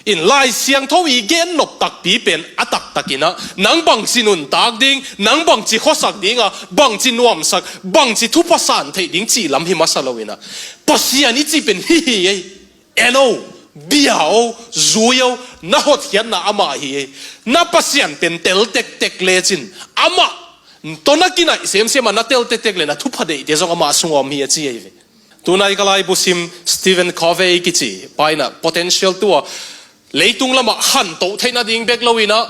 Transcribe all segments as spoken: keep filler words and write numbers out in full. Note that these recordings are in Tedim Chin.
In Lai Siangtho i gen nop takpi pen a taktakin ah nang bangci nuntak ding, nang bangci khuasak ding a, bangci nuamsak, bangci thupha san theih ding cih lam hi masa lo in ah, Pasian i cih pen hih hi ei. En o, bia o, zui o, na hotkhiatna amah hi ei. Na Pasian pen tel tektek lecin amah tawh na kinaih semsem a, na tel tektek le na thupha deihte zong amah sungah om hi a ci ei ve. Tunai ka laibu sim Stephen Covey kici pa in ah potential tua leitung lamah khantoh theih nading bek lo in ah,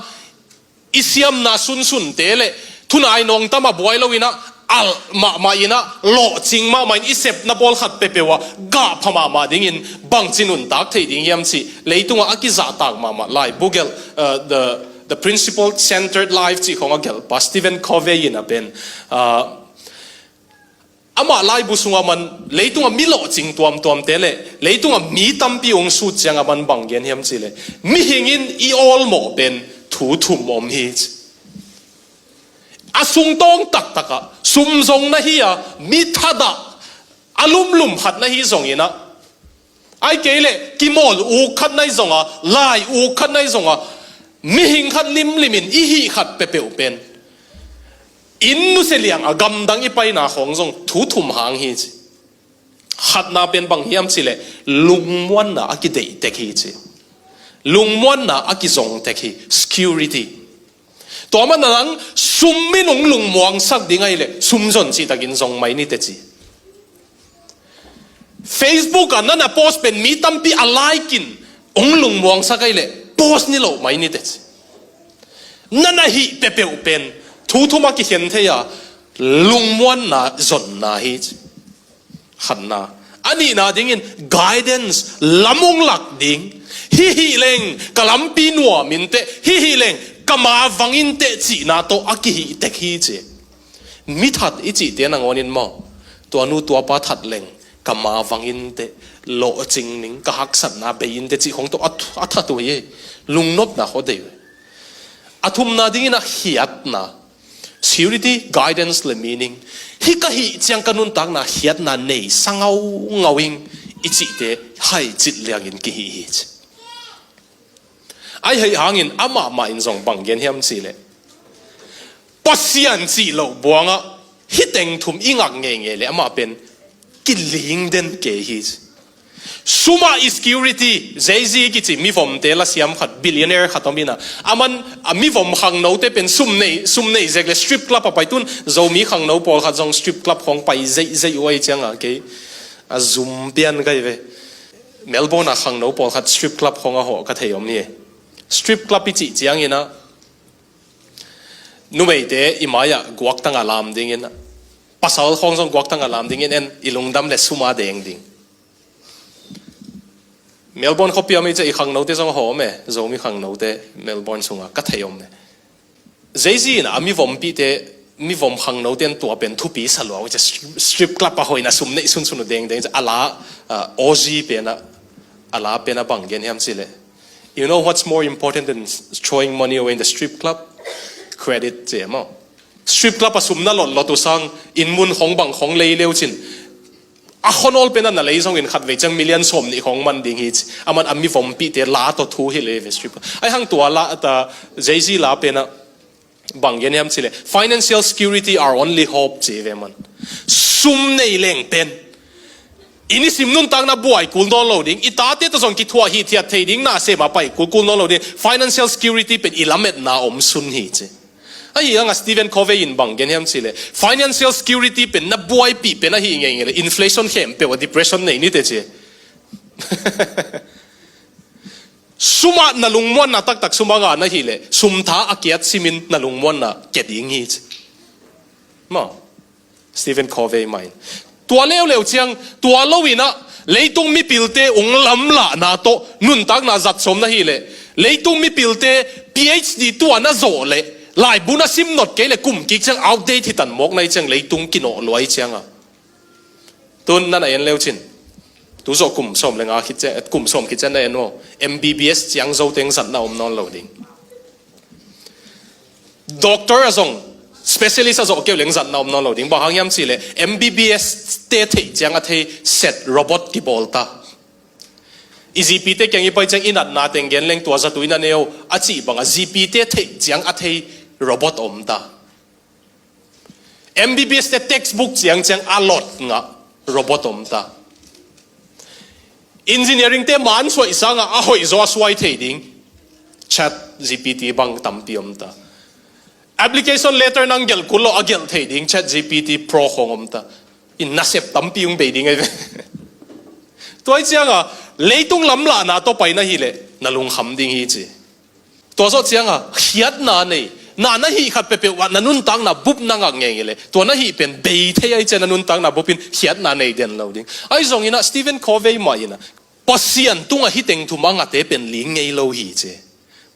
i siamna sunsunte le thunai nawngtam a buai lo in ah, alh mahmah in ah, lawhcing mahmah in i sepna bawl khat peuhpeuh ah gahpha mahmah dingin bangci nuntak theih ding hiam cih leitungah a kizahtak mahmah laibu gelh, uh, the, the principle centered life cih khong a gelh pa Stephen Covey in ah pen, uh, amah laibu sungah man leitungah mi lawhcing tuamtuamte le leitungah mi tampi hong sut ciangah man bang gen hiam cih leh, mihing in i awlmawh pen thu thum om hi ci. A sungtawng taktakah sum zong na hi a, mi thatah a lumlum khat na hi zong in ah, ahih kei leh kimawl uk khat na hi zong a, lai uk khat na hi zong a, mihing khat limlim in i hih khat peuhpeuh pen inn nusia liang a, gamdang i paina khong zong thu thum hang hi ci. Khatna pen bang hiam cih leh lungmuanna a kideih tek hi ci. Lungmuanna a kizong tek hi, security. Tua man a nang sum in hong lungmuangsak ding ahih leh sum zon cihtakin zong mai ni teh ci. Facebook ah na na post pen mi tampi a like in hong lungmuangsak ahih leh post ni loh mai ni teh ci. Na na hih peuhpeuh pen thu thum a kikhen thei a, lungmuanna zonna hi ci. Khatna. A nihna dingin guidance, lam hong lak ding. Hih hih leng ka lampi nuam in teh, hih hih leng ka ma vang in teh cihna tawh a kihih tek hi ci. Mi that i cihte nangawnin maw, tua nu tua pa that leng ka ma vang in teh, lawhcing ning, ka haksatna bei in teh cih khong tawh a, a that uh hi. Lungnopna khawh dei uh. A thumna dingin a khiatna, security, guidance le meaning. Hih ka hih ciang ka nuntakna khiatna nei sa ngaungau ing i cihte hai cit liangin kihih hi ci. Ahi hangin amah mah in zong bang gen hiam cih leh, Pasian cih loh buangah hih teng thum i ngak ngeingei leh amah pen kiling den kei hi ci. Sum ah i security, Jay-Z kici mivomte lasiam khat, billionaire khat om in ah, aman a mivom khangnote pen sum nei, sum nei zek leh strip club a pai. Tun Zomi khangno pawlkhat zong strip club khong pai zeihzeih uh ahih ciangah kei a zum pian ka hi ve. Melbourne a khangno pawlkhat strip club khong a hawh ka thei om hi. Strip club i cih ciangin ah numeite i mai-ah guaktang a lam dingin, pasal khong zong guaktang a lam dingin en, i lungdam le sum a deng ding. Melbourne khuapi a mi ci a, i khangnote zong a hawh om e, Zomi khangnote Melbourne sungah ka thei om e. Jay-Z in a mivompihte, mivom khangnote in tua pen thupi sa lua uh ci a, strip, strip club a hoih in a sum neih sunsun uh dengdeng ci a, a la, ah, Aussie pen ah, a la pen ah bang gen hiam cih leh, "You know what's more important than throwing money away in the strip club? Credit," ci a maw. Strip club a sum na lotlot uh sang, inn mun khong bang khong lei le uh cin, a khuanawl pen ah na lei zongin khatvei ciang million sawmnih khong man ding hi ci. Aman a mivompihte la tawh thu hi le ve strip club. Ahi hang tua la, ta Jay-Z la pen ah bang gen hiam cih leh, "Financial security our only hope," ci ve man. Sum nei leng pen i nisim nuntakna buai kul nawn lo ding, i tate tawh zong kithuah hithiat thei ding, na sem a pai kulkul nawn lo ding. Financial security pen i lametna om sun hi ci. Ahi hangah Stephen Covey in bang gen hiam cih leh, financial security pen na buaipih pen ahi ngeingei leh inflation khempeuh ah depression nei ni teh ci. Sum ah na lungmuanna taktak sum a ngah na hih leh, sum tha a kiat simin na lungmuanna kia ding hi ci. Maw, Stephen Covey mah in. Tua leuleu ciang, tua lo in ah leitung mipilte hong lamlahna tawh nuntakna zat sawm na hih leh, leitung mipilte PhD tua na zawh leh, laibu na sim not kei leh kum kik ciang outdate hi tan mawk na hi ciang, leitung kinawh lua hi ciang a. Tun na na en le uh cin, tu zawh kum sawm le nga khit ciang, kum sawm khit ciang na en maw, MBBS ciang zo teng zatna om nawn lo ding. Doctor a zong, specialist a zawh kei uh leng zatna om nawn lo ding. Bang hang hiam cih leh, MBBS te theih ciang a thei set robot kibawl ta. I zipite kiang i pai ciang i natna teng gen leng tua zatu in a neu a cih banga zipite theih ciang a thei robot om ta. M B B S te textbook ciang ciang a lot ngah robot om ta. Engineering te man suai sanga a hoih zaw a suai thei ding chat G P T bang tampi om ta. Application letter nang gelh kul lo a gelh thei ding chat G P T Pro khong om ta. In nasep tampi ung bei ding ai ve. Tua cianga leitung lamlahna tawh pai na hi leh na lungkham ding hi ci. Tua zawh cianga khiatna nei na na hih khat peuhpeuh ah na nuntakna bup na ngak ngei leh tua na hih pen bei thei ai cian na nuntakna bup in khiatna nei den lo ding. Ai zong inah Stephen Covey mah inah Pasian tungah hih teng thum a ngate pen ling ngei lo hi ci.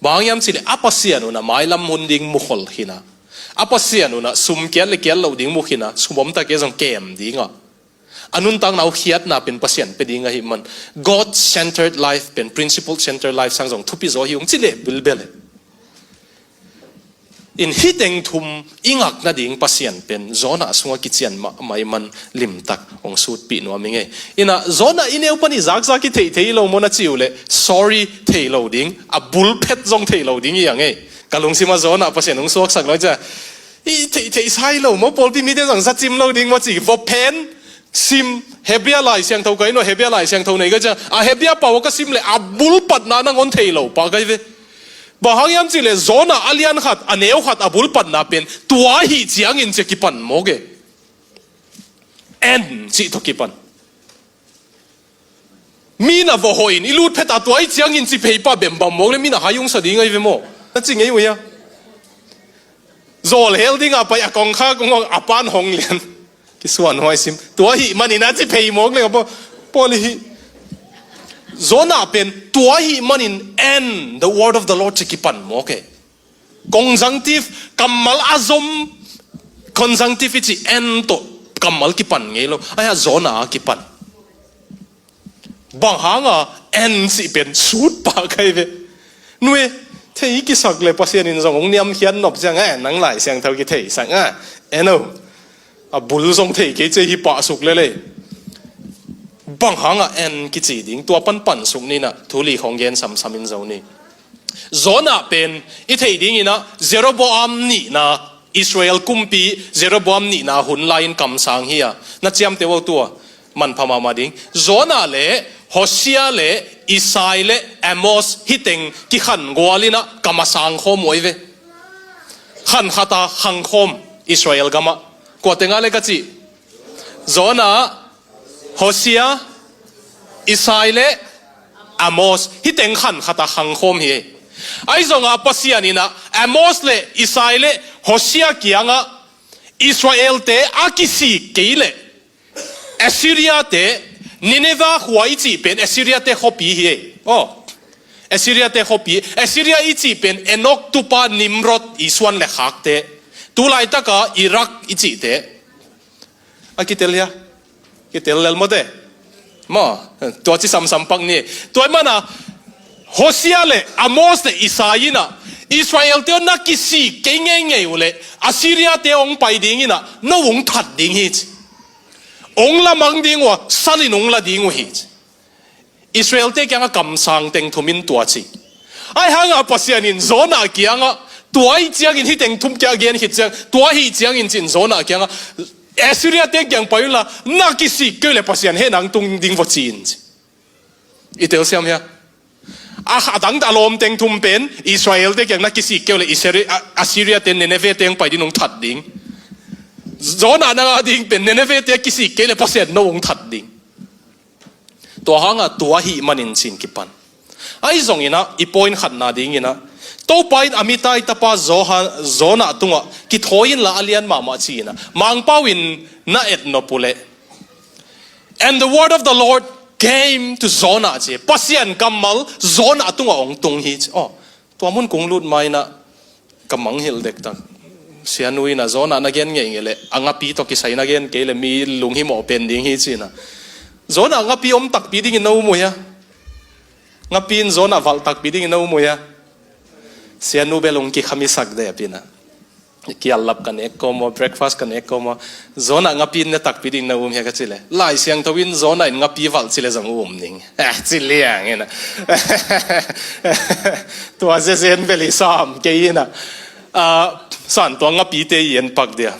Bang hang hiam cihleh a Pasian unah mailam hun ding mukhol khinah a Pasian unah sum kiat le kiat lo ding mukhinah sum omtak e zong kem dingah a nuntakna uh khiatna pen Pasian pe ding ahi man. God centered life pen principle centered life sang zong thupi zaw hi ung cileh bilbel e. In hih teng thum i ngak nading Pasian pen Jonah sungah kician mahmah i man limtak hong sutpih nuam i ngei. Inah Jonah i neu pan i zakzak i theih thei lo maw na ci uh leh sorry thei lo ding a bulphet zong thei lo ding i a ngei. Ka lungsimah Jonah Pasian hong suaksak lo cia i theih theih sai lo maw pawlpi mite zong zacim lo ding maw ci vawphen sim Hebrew Lai Siangtho ka ino Hebrew Lai Siangtho nei ka cia a Hebrew pau ka sim leh a bulpatna nangon thei lo pa kai ve. Bang hang hiam cihleh Jonah a lian khat a neu khat a bulpatna pen tua hih ciangin cia kipan mawk e. En cih tawh kipan. Mi na vawhawh in i lut pheta tua hih ciangin ci phei pa bembam mawk le mi na hai ungsa ding ai ve maw? Na ci ngei uh hia? Zawl hel dingah pai a kongkha kongawng a pan hong lian. Kisuan huai sim tua hih manin a ci phei mawk le ka pawl i hih. Jonah pen tua hih manin and the word of the Lord ci kipan mawk e. Conjunctive kammal a zom conjunctive i ci and tawh kammal kipan ngei lo. Ai a Jonah a kipan. Bang hanga en cih pen sut pah kai ve. Nue thei kisak le Pasian in zong hong niamkhiat nop ciang a en nang Lai Siangtho kitheisak a en o. A bul zong thei kei cia hi pahsuk lelei. Bang hanga en kici ding tua panpan suk ninah thu li khong gen samsam in zo ni. Jonah pen i theih dinginah Jeroboam nihna Israel kumpi Jeroboam nihna hun lai-in kamsang hi a na ciamteh uh tua manpha mahmah ding. Jonah le Hosea le Isai le Amos hiteng kikhan gualinah kam a sang khawm uh ai ve. Khan khata khang khawm Israel gamah. Kuate ngah le ka cih? Jonah, Hosea, Isai le Amos hiteng khan khata khang khawm hi. Ai zonga Pasian inah Amos le Isai le Hosea kiangah Israelte a kisik kei leh Assyria te Nineveh khua i cih pen Assyria te khuapi hi. Aw Assyria te khuapi Assyria i cih pen Enok tupa Nimrod i suan le khakte tulaitaka Iraq i cihte. A kitel hia? Kitel lel mawte. Maw tua ci samsam pak ni. Tua i mana Hosea le Amos le Isai inah Israelte na kisik kei ngeingei uh le Assyria te hong pai dinginah no hong that ding hi ci. Hong lamang ding uh a salin hong la ding uh hi ci. Israelte kiangah kamsang teng thumin tua ci. Ai hanga Pasian in Jonah kiangah tua hih ciangin hih teng thum kiah gen khit ciang tua hih ciangin cin Jonah kiangah Assyria te kiang pai unla na kisik kei le Pasian heh nang tung ding vawci in ci. I telsiam hia? A kha dang a lawm teng thum pen Israelte kiang na kisik kei le Assyria te Nineveh teng pai din hong that ding. Jonah nanga ding pen Nineveh te kisik kei le Pasian no hong that ding. Tua hanga tua hih manin cin kipan. Ai zonginah i point khatna dinginah Topa in Amitai tapa Jonah tungah kithawi inla a lian mahmah ci-inah Mangpau in na etnop uh leh and the word of the Lord came to Jonah ci. Pasian kammal Jonah tungah hong tung hi ci. Aw tua mun kung lut ma inah ka manghilh dektak. Sianu inah Jonah na gen ngeingei leh a ngapi tawh kisai na gen kei le mi lunghimawh pen ding hi cinah. Jonah ngapi om takpi dingin na um uh hia? Ngapi in Jonah valh takpi dingin na um uh hia? Sianu bel hong kikhamisak dep inah. Kiallap ka nek ko maw, breakfast ka nek ko maw, Jonah ngapi in na takpi ding na um hia ka ci le, Lai Siangtho in Jonah in ngapi valh ci le zong um ning. Eh, ci liang in a. Tua zezen bel i sam kei in a. Ah, san tua ngapite i en pak dia.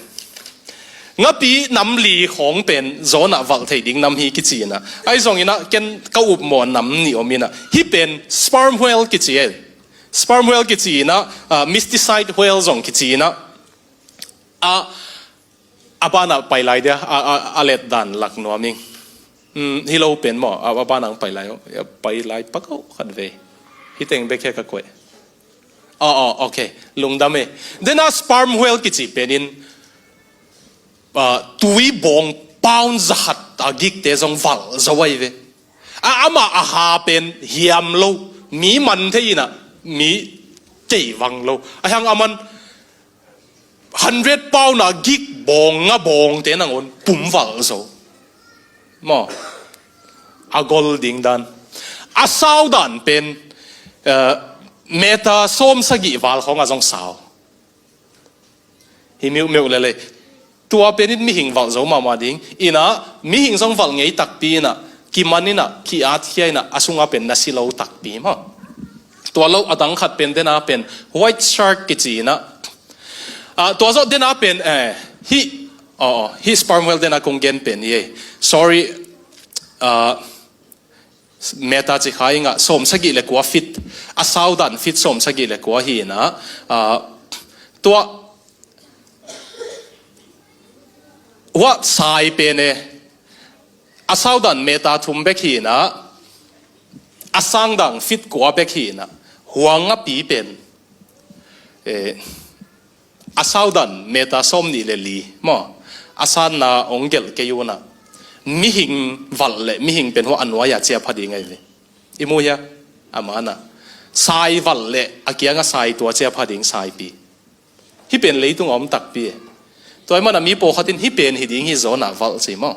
Ngapi nam li khawng pen Jonah valh thei ding nam hi kici in a. Ahi zong in a ken ka upmawh nam nih om in a. Hih pen sperm whale kici e. Sperm whale kici in a, ah, mysticide whale zong kici in a. A, a banah pai lai dia, a, a, a let dan lak nuam ing. Hmm, hi lo pen maw, a, a banah pai lai, a pai lai pak o khat ve. Hih teng bek hia ka koih. Oh, oh, okay. Lungdam e. Dena sperm whale kici pen in, ah, tui bawng pound za khat a gikte zong valh zo ahi ve. A, amah a ha pen hiam lo. Mi man thei in a, mi kei vang lo. A hiang a man hundred pound a gik bawng nga bawngte nangawn pum valh zo. Maw. A gol ding dan. A sau dan pen, eh, meter sawm sagih val khawng a zong sau. Hi miuhmiuh lele. Tua pen in mihing valh zo mahmah ding. In a, mihing zong valh ngei takpi in a, kiman in a, ki-at khia in a, a sunga pen na si lo takpi maw. Tua lo a dang khat pen dena pen white shark kici in a. Ah, tua zawh dena pen, eh, hih, oh, oh, hih sperm whale dena kong gen pen hi e. Sorry, ah, meter ci kha ing a, sawm sagih le kua feet, a sau dan feet sawm sagih le kua hi in a, ah, tua, hua sai pen e, a sau dan meter thum bek hi in a, a sang dan feet kua bek hi in a, hua ngapi pen, eh, a sau dan meter sawm nih le li maw, a sanna hong gelh kei un a, mihing valh le mihing pen hua a nuai a ciapha ding ahi ve. I mu hia? A man a sai valh le a kiang a sai tua ciapha ding saipi. Hih pen leitung a om takpi e. Tua ahih man a mi pawlkhat in hih pen hi ding hi Jonah valh ci maw.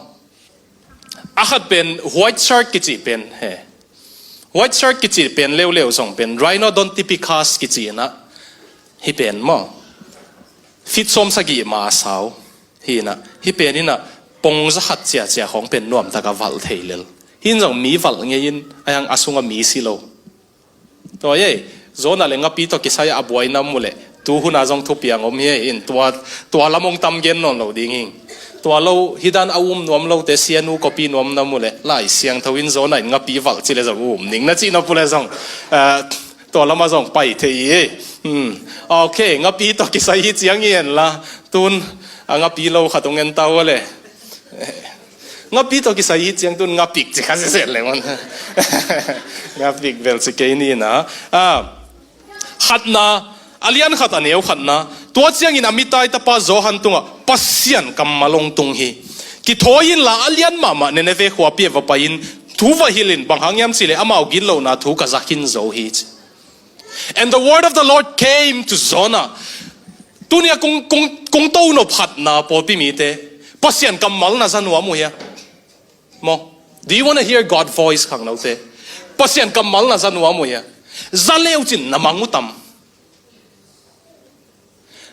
A khat pen white shark kici pen he. White shark kici pen leuleu zong pen Rhinodontippicus kici in a. Hih pen maw. Feet sawm sagih ma a sau. Hi in a. Hih pen in a pawng za khat ciacia khawng pen nuamtak a valh thei lel. Hih in zong mi valh ngei in a hiang a sung a mi si lo. Tua ei, Jonah le ngapi tawh kisai a buai na mu le, tu hun a zong thupiang om hi ei in, tua, tua lam hong tam gen nawn lo ding hing. Tua lo, hih dan a um nuam lote, sianu kopi nuam na mu le, Lai Siangtho in Jonah in ngapi valh ci le zong um ning na cih na pu le zong, eh, tua lam a zong pai thei hi ei. Hmm. Ok, ngapi tawh kisai hi ciang hi en la, tun, a ngapi lo khat hong en ta uh a le. Ngapi tawh kisai hi ciang tun ngapik ci kha sisel le maw. Ngapik bel ci kei ni na. Ah, khatna, a lian khat a neu khatna. Tua ciangin a mitai tapa Johan tungah Pasian kammal hong tung hi. Kithawi inla a lian mahmah Nineveh khuapi ah va pai-in thu va hilh in, bang hang hiam cih leh amau gitlohna thu ka za khin zo hi ci. And the word of the Lord came to Jonah. Tuni a kong, kong, kong to nop khatna pawlpi mite, Pasian kammal na za nuam uh hia? Maw? Do you want to hear God voice, khangnote? Pasian kammal na za nuam uh hia? Za leu cin na mang uh tam?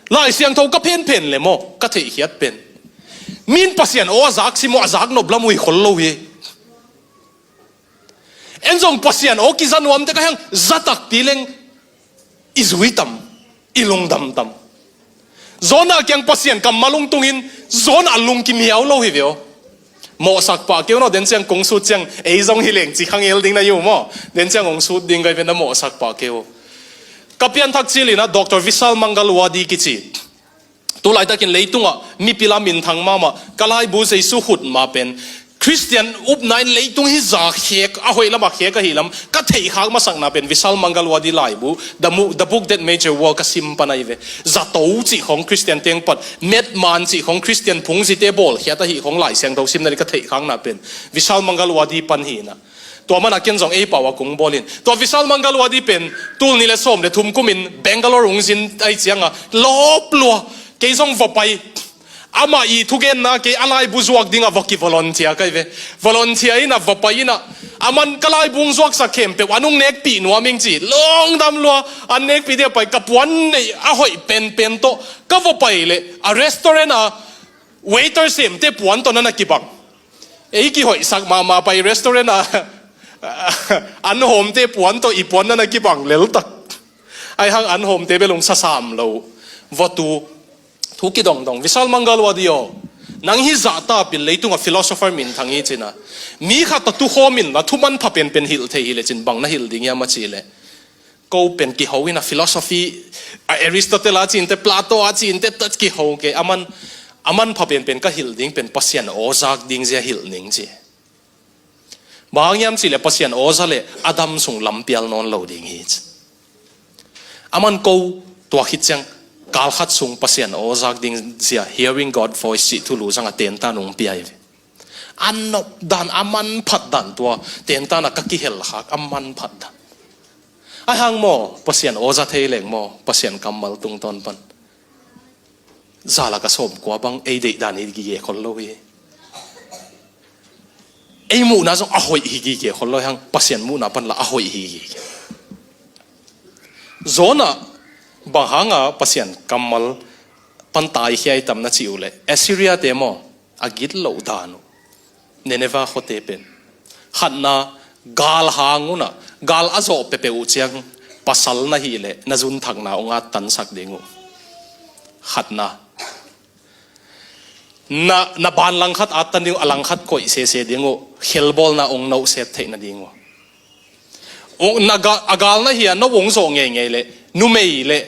Lai Siangtho ka phenphen le maw, ka theihkhiat pen, min Pasian aw a zak si maw, a zak nop lam uh hi khol lo hi. En zong Pasian aw kiza nuam tek a hiang za takpi leng i zui tam, i lungdam tam? Jonah kiang Pasian kammal hong tungin Jonah lung kimiau lo hi ve aw. Mawhsak pah kei un aw, den ciang kong sut ciang ei zong hi leng ci khangel ding na hi uh maw. Den ciang hong sut ding ka hi ve, na mawhsak pah kei uh. Ka pianthak cil in a Doctor Vishal Mangalwadi kici, tulaitakin leitungah mipil a minthang mahmah, ka laibu Jesu khut ma pen Khristian upna in leitung hi za khek, a hoih lamah khek ahih lam ka theihkhak masakna pen Vishal Mangalwadi laibu, The Mo-, The Book That Made the World ka sim pan ahi ve. Zato cih khawng Khristian teng pan, Metman cih khawng Khristian phungzite bawlkhiat ahih khawng Lai Siangtho simna in ka theihkhakna pen Vishal Mangalwadi pan hi in a. Tua man a ken zong ei pau a kong bawl in. Tua Vishal Mangalwadi pen tul nih le sawm le thum kumin Bangalore hong zin ahih ciangin lawp lua. Kei zong va pai. Amah i thugenna kei a laibu zuak dingin va kivolunteer ka hi ve. Volunteer in a va pai in a, A man ka laibung zuaksak khempeuh an hong nekpih nuam ing ci. Lungdam lua, an nekpih dia pai, ka puan neih a hoih penpen tawh ka va pai leh a restaurant a waiter semte puan tawh na na kibang. Ei kihoihsak mahmah pai restaurant a an hawmte puan tawh i puan na na kibang leltak. Ahi hang an hawmte bel hong sasam lo. Vawtu thu kidongdong. Vishal Mangalwadi aw, nang hih zahta pil leitunga philosopher minthang hi cin a, mi khat tawh tukhawm inla thu manpha penpen hilh thei hi lecin bang na hilh ding hiam a cih leh, ko pen kiho in a philosophy, a Aristotle a cinte, Plato a cinte tawh kiho kei. A man, a manpha penpen ka hilh ding pen Pasian aw zak ding zia hilh ning ci. Bang hang hiam cih leh Pasian aw za leh a dam sung lampial nawn lo ding hi ci. A man ko tua khit ciang kal khat sung Pasian aw zak ding zia, hearing God voice cih thulu zang a tentan hong pia hi ve. A nop dan, a manphat dan tua tentan a ka kihel khak a manphat dan. Ahi hang maw, Pasian aw za thei leng maw, Pasian kammal tungtawn pan za lak a sawmkua bang ei deih dan hi gige khol lo hi. Ei muhna zong a hoih hi gige khol lo hi hang, Pasian muhna pan la a hoih hi gige. Jonah bang hanga Pasian kammal pan taikhia i tam na cih uh leh, Assyria te maw, a gitloh dan uh. Nineveh khuate pen khatna, gal hang un a, gal a zawh peuhpeuh uh ciang pasal na hih leh na zunthakna hong attansak ding uh. Khatna, na, na ban langkhat attan ding uh, a langkhat koih sese ding uh, khelbawlna hong nohset theih nading uh. Ung, na ga-, a gal na hia, no hong zawh ngeingei leh, numei leh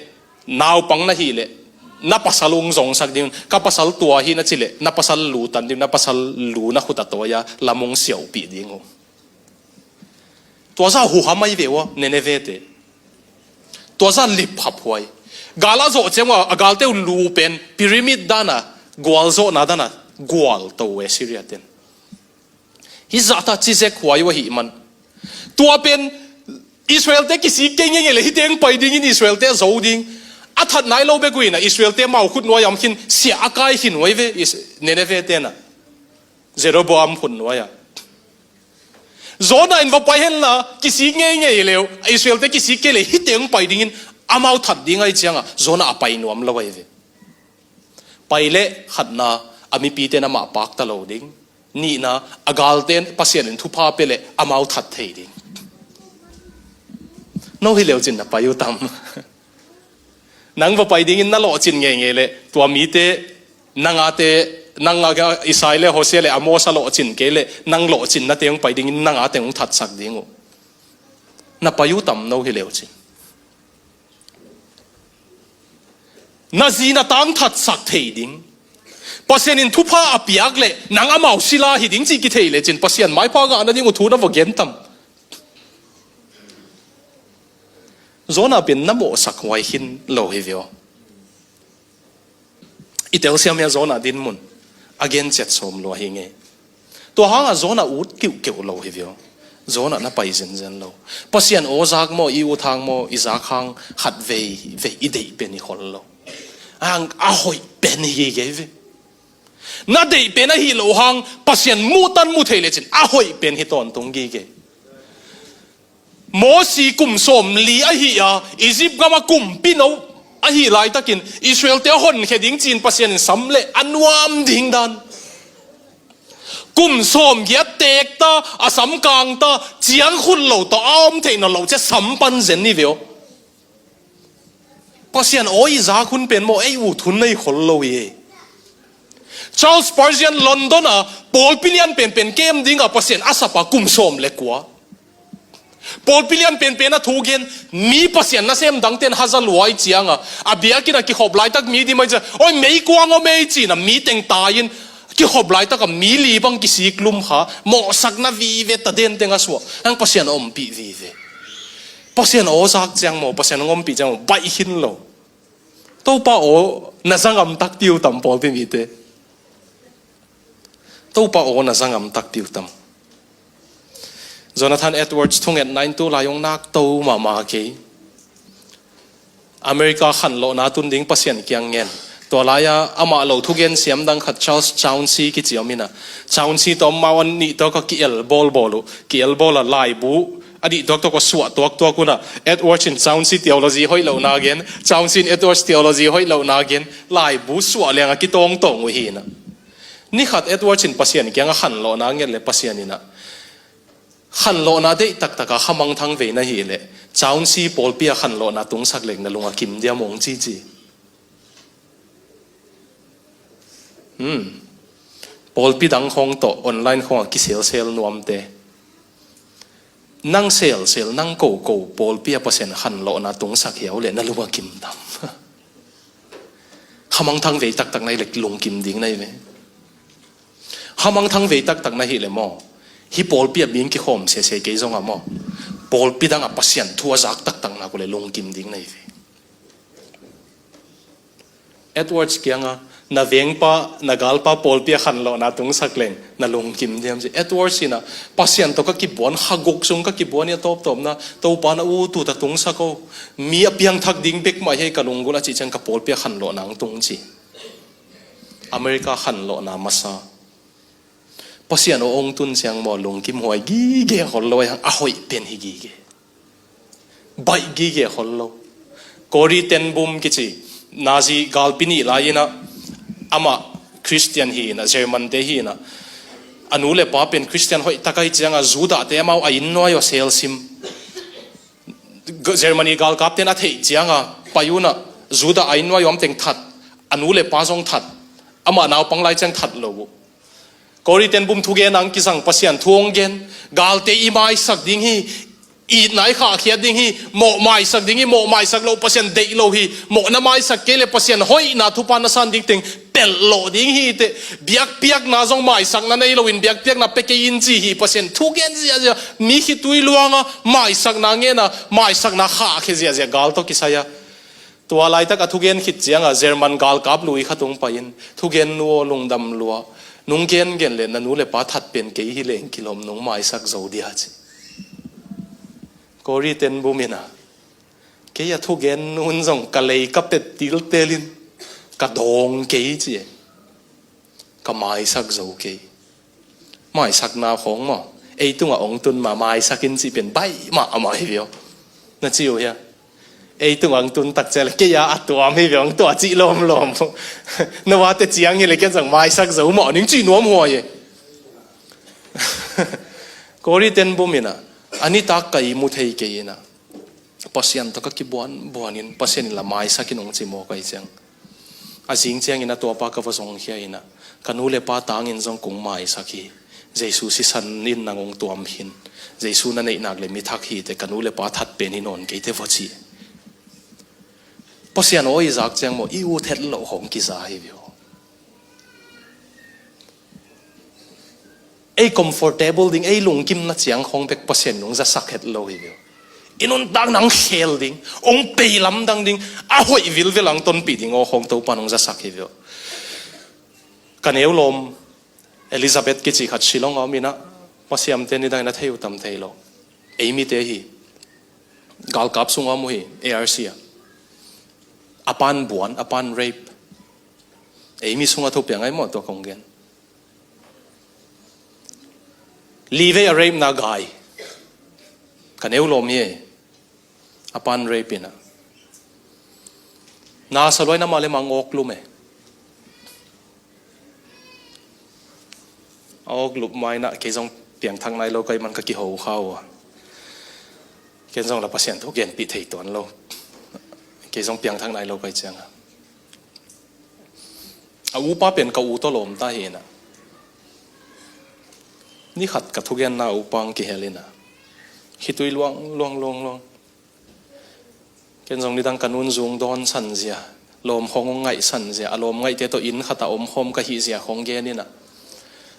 naupang na hih leh, na pasal hong zongsak ding uh. Ka pasal tua hi na cih leh, na pasal lu tan ding uh, na pasal lu na khut a tawi a lam hong siauhpih ding uh. Tua zah huham ahi ve ua, Nineveh te. Tua zah lip haphuai. Gal a zawh ciang ua, a galte uh lu pen pyramid dan a, gualzawhna dan a gualto uh Assyria ten. Hih zahta cizek huai uh ahih man, tua pen Israel te kisik kei ngeingei leh hih teng pai dingin Israel te a zo ding. A that nai lo bek uh in a, Israel te mau khut nuai a om khin, siah a kai khin uh ahi ve, Is-, Nineveh ten a, Jeroboam khut nuai a. Jonah in va pai henla, kisik ngeingei leh, Israel te kisik kei leh hih teng pai dingin amau that ding ahih ciang a, Jonah a pai nuam lo ahi ve. Pai leh khatna, a mipite na mah pakta lo ding. Nihna, a galte Pasian in thupha pia leh amau that thei ding. No hi leu cin na pai uh tam? Nang va pai dingin na lawhcin ngeingei leh, tua mite, nang a te, nang a Isai leh Hosea leh Amos a lawhcin kei leh, nang lawhcinna teng pai dingin nang a teng hong thatsak ding uh. Na pai uh tam no hi leu cin? Na zi na tang thatsak thei ding. Pasian in thupha a piak leh, nang amau sila hi ding cih kithei lecin, Pasian maipha ngah nading uh thu na va gen tam? Jonah pen na mawhsak huai khin lo hi ve aw. I telsiam hi a, Jonah dinmun a gen ciat sawm lua hi ngei. Tua hangah Jonah ut kiuhkeuh lo hi ve aw. Jonah na pai zenzen lo. Pasian aw zak maw, i ut hang maw, i zak hang khat veivei i deih pen i khol lo. Hang a hoih pen hi gige ve. Na deih pen ahi lo hang Pasian muhtan mu thei lecin a hoih pen hi tawntung gige. Mosi kum sawmli ahi a, Egypt gama kumpi no ahi laitakin Israel te a honkhia ding ci-in Pasian in sam leh a nuam ding dan. Kum sawmgiat teekta, a samkangta, ciangkhut lo tawh a om theih nawn lo cia sam pan zen ni ve aw. Pasian aw i zak hun pen maw, ei ut hun nei khol lo hi. Charles Spurgeon London a pawlpi lian penpen kem dinga Pasian a sapa kum sawm le kua. Pawlpi lian penpen a thugen, mi Pasian nasem dangten haza luai cianga, a biakinn a kikhop laitak mi dim ai cia, oi meikuang aw mei cina mi teng tai-in, kikhop laitaka mi li bang kisiklum kha, mawhsakna vive ta denteng a suah, ang Pasian a ompih vive. Pasian aw zak ciang maw, Pasian a ompih ciang maw, baih khin lo. Topa aw na zangam takpi uh tam pawlpi mite. Topa aw na zangam takpi uh tam. Jonathan Edwards thungetna in tu lai hong nak to mahmah kei. America khanlawhna tun ding Pasian kiang ngen. Tua lai-a amah lo thugen siam dang khat, Charles Chauncey kici om inah, Chauncey tawh amau a nih tawh ka ki-el bawlbawl uh, ki-el bawl a laibu a nih tuaktuak uh a suah tuaktuak unah, Edwards in Chauncey theology hoih lohna gen, Chauncey in Edwards theology hoih lohna gen, laibu suah lianga kitawngtawng uh hi inah. Ni khat Edwards in Pasian kianga khanlawhna nget le Pasian inah, khanlawhna deih taktaka khamangthang vei na hih leh Chauncey pawlpi a khanlawhna tungsak leng na lung a kim diam, hong cici. Hmm. Pawlpi dang khawng tawh online khawngah kiselsel nuamte, nang selsel, nang koko pawlpi a Pasian khanlawhna tungsak hiau leh na lung a kim tam? Khamangthang vei taktak na hih leh lungkim ding na hi ve. Khamangthang vei taktak na hih leh maw, hih pawlpi a bing kikhawm sese kei zongah maw, pawlpi dangah Pasian thu a zak taktak nak uh leh lungkim ding na hi ve. Edwards kianga, na vengpa, na galpa pawlpi a khanlawhna tungsak leng na lungkim diam ci. Edwards inah, Pasian tawh ka kibuan, kha guk sung ka kibuan hi a, tawptawpna Topa na ut ut a tungsak o, mi a piangthak ding bek mah hi ka lunggulh a cih ciang ka pawlpi a khanlawhna hong tung ci. America khanlawhna masa. Pasian aw hong tun ciang maw, lungkim huai gige khol lo, a hoih pen hi gige. Baih gige khol lo. Corrie ten Boom kici Nazi galpi nih lai inah, amah Christian hi inah, German te hi inah, a nu le pa pen Christian hoih tak ahi cianga Judah te amau a inn nuai aw selsim. Germany galkap ten a theih cianga pai unah Judah a inn nuai aw om teng that, a nu le pa zong that, amah naupang lai ciang that lo uh. Corrie ten Boom thugen ang kizang, Pasian thu hong gen, galte i maisak ding hi, itna i khahkhiat ding hi, mawh maisak ding hi, mawh maisak loh Pasian deih lo hi, mawh na maisak kei le Pasian hoihna thupha na san ding teng pelh lawh ding hi teh, biakpiakna zong maisakna nei loin biakpiakna pia kei in ci hi, Pasian thugen ziahziah, mi khitui luanga maisakna ngena, maisakna khahkhia ziahziah gal tawh kisai a. Tua laitak a thugen khit cianga German galkap lui khat hong pai-in, thugen nu aw lungdam lua, nung gengen le na nu le pa that pen kei hi leng kilawm, nong maisak zo dia ci. Corrie ten Boom inah, kei a thugen nun zong ka lei ka pet tiltelin ka dawng kei ci e. Ka maisak zo kei. Maisakna khawng maw, ei tungah hong tun ma maisak in cih pen baih mah amah hi viau. Na ci uh hia? Ei tungah hong tun tak ciang le kei a a tuam hi viau, hong tuah cih lawmlawm. Na vate ciang hi le ken zong maisak zo mah ning cih nuam huai e. Corrie ten Boom inah, a nitak ka ihmu thei kei inah, Pasian tawh ka kibuan buanin Pasian in la maisak in hong ci mawk ahi ciang, a zing ciangin a tuapa ka va zongkhia inah, ka nu le pa tangin zong kong maisak hi. Jesu sisan in nang hong tuam khin. Jesu na neih nak le mi thak hi teh, ka nu le pa that pen hi nawn kei teh va ci. Pasian aw i zak ciang maw, i ut het loh khawng kiza hi viau. Ei comfortable ding, ei lungkimna ciang khawng bek Pasian in hong zasak het lo hi viau. I nuntakna hong khel ding, hong pei lamdang ding, a hoih vilvel hong tonpih ding aw khawng Topan hong zasak hi viau. Ka neu lawm Elizabeth kici khat Shillong a om inah, masiamte nidangin a thei uh tam thei lo. Ei mite hi. Galkap sung a om uh hi, A R C a. A pan buan, a pan rape. Ei mi sungah thupiang ai maw tua kong gen. Livei a rape na gai. Ka neu lawm hi e. A pan rape inah. Na sa luai na mah le mang awk lum e. A awk lup mainah kei zong piangthak nai lo kai man ka kiho kha uh a. Ken zong la Pasian thu genpih thei tuan lo. Kei zong piangthak nai lo kai cianga. A upa pen ka u tawh lawmta hi inah. Ni khat ka thugenna a upa hong kihel inah. Khitui luang, luang, luang, luang. Ken zong nidang ka nun zung dawn sanzia, lawm khawng hong ngaih sanzia, a lawm ngaihte tawh inn khatah omkhawm ka hihzia khawng gen inah.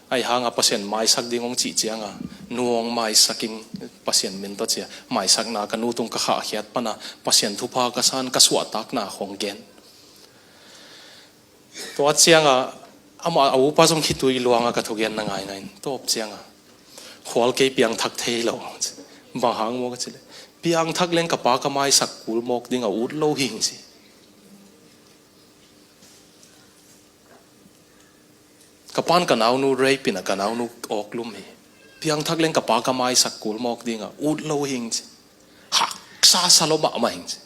Ahi hanga Pasian maisak ding hong cih cianga, nu hong maisak ing Pasian min tawh cia, maisakna ka nu tung ka khahkhiat pana Pasian thupha ka san ka suahtakna khawng gen. Tua cianga amah a upa zong khitui luanga ka thugenna ngaingai in, tawp cianga khual kei piangthak thei lo. Bang hang maw ka ci le, piangthak leng ka pa ka maisak kul mawk ding a ut lo hing ci. Ka pa'n ka naunu rape in a ka naunu awklum hi. Piangthak leng ka pa ka maisak kul mawk ding a, ut lo hing ci. Haksa sa lo mahmah hing ci.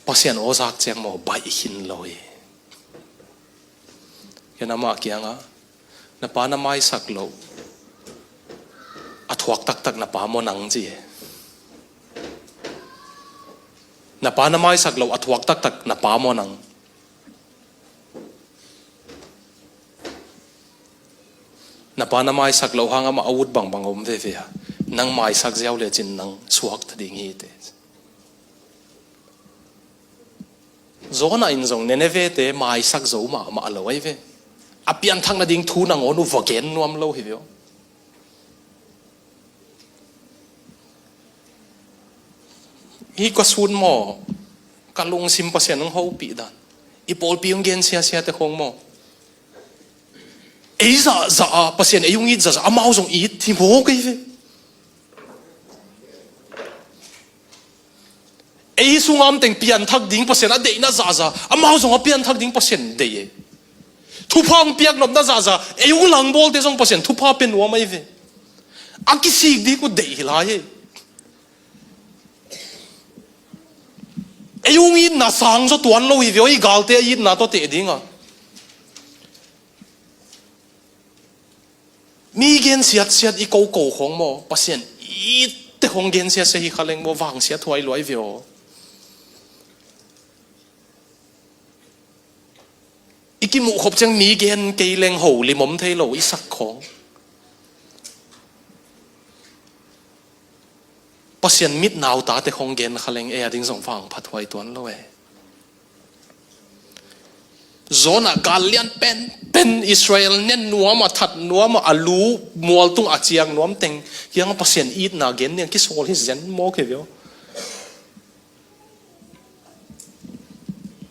Pasian aw zak ciang maw baih khin lo hi. Ken amah kiangah, na pa na maisak loh a thuak taktak na pa maw nang ci hi. Na pa na maisak loh a thuak taktak na pa maw nang? Na pa na maisak loh hang amah a ut bangbang a om veve a, nang maisak ziau lecin nang suakta ding hi teh. Jonah in zong Nineveh-te maisak zo mahmah lo ahi ve. A pianthak nading thu nangawn uh va gen nuam lo hi ve aw. Hih ka sun maw, ka lungsim Pasian hong hopih dan. I pawlpi hong gen siasia te khong maw, ei zahzah a, Pasian ei hong it zahzah, amau zong it hi maw kei ve. Ei sungah om teng pianthak ding Pasian a deihna zahzah, amau zong a pianthak ding Pasian deih e. Thupha hong piak nopna zahzah, ei hong langbawlte zong Pasian thupha pia nuam ahi ve. A kisik ding uh deih hi lai e. Ei hong itna sang zaw tuan lo hi ve aw, i galte a itna tawh teh ding a. Mi gensiatsiat i koko khong maw, Pasian itte khong gensiatsia hi kha leng maw, vangsiat huai luai ve aw. I kimuh khop ciang mi gen kei leng ho limom thei lo i sak khong. Pasian mit nautate khong gen kha leng ei a ding zong vangphat huai tuan lo e. Jonah gal lian penpen Israel nen nuam a, that nuam a, a lu mualtung a ciang nuam teng kiang Pasian itna gen niang kisawl hi zen mawk hi ve aw.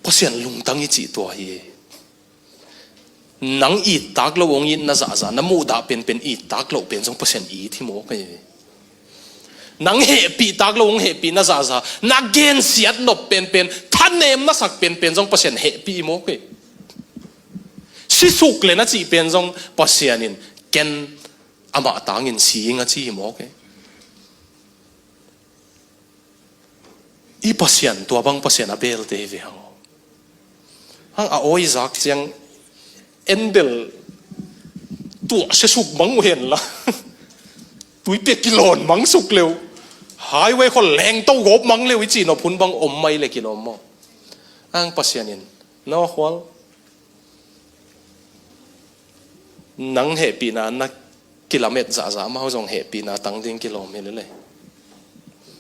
Pasian lungtang i cih tua hi. Nang ittak lo hong itna zahzah, na muhdah penpen ittak lo pen zong Pasian it hi mawk hi. Nang hehpihtak lo hong hehpihna zahzah, na gensiat nop penpen, thanem na sak penpen zong Pasian hehpih hi mawk hi. Sisuk le na cih pen zong Pasian in ken amah tangin si ing a ci hi mawk hi. I Pasian tua bang Pasian a belte hi ve hang aw. Hang a awi zak ciang endel tuah sesuk mang uh henla tuipiak kilawn mang suk leu, highway khol lengto gawp mang leu i cihnop hun bang om mai le kilawm maw? Hang Pasian in, Noah khual, nang hehpihna na kilamet zahzah amau zong hehpihna tang ding kilawm hi lele.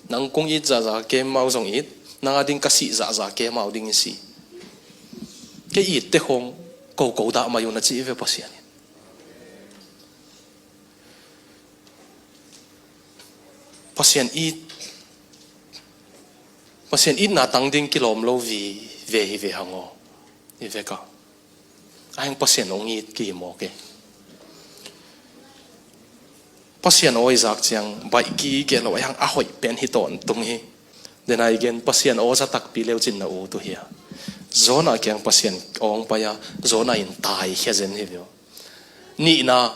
Nang kung it zahzah kem amau zong it, nang a ding ka sih zahzah kem amau ding i si. Kei itte khong koko dah mai un a ci i ve Pasian in. Pasian it, Pasian itna tang ding kilawm lo vi ve hi ve hang aw. I veka a heng Pasian hong it ki mawk e. Pasian awi zak ciang baih ki gelo a hang a hoih pen hi tawntung hi. Dena i gen Pasian aw za takpi leu cin na ut uh hi a. Jonah kiang Pasian awng pai a, Jonah in tai khia zen hi ve aw. Nihna,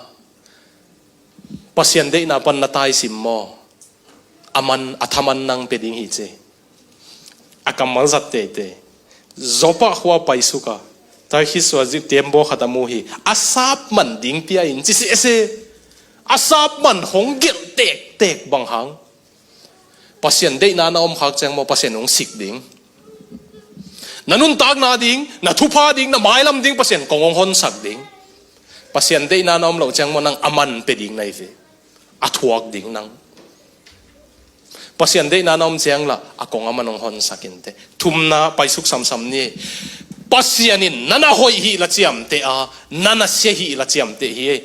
Pasian deihna pan na taisim maw? A man, a thaman nang pia ding hi ci. A kammal zat teitei. Joppa khua paisuk a, Tarsis sua zih tembaw khat a mu hi. A sap man ding pia in ci sese. A sap man hong gelh tektek bang hang. Pasian deihna na om khak ciang maw, Pasian hong sik ding. Na nuntakna ding, na thupha ding, na mailam ding Pasian kong hong honsak ding. Pasian deihna na om loh ciang maw, nang a man pia ding na hi ve. A thuak ding nang. Pasian deihna na om ciang lah a kong a man hong honsak in teh. Thumna paisuk samsam ni. Pasian in na na hoih hih la ciamteh a, na na sia hih la ciamteh hi.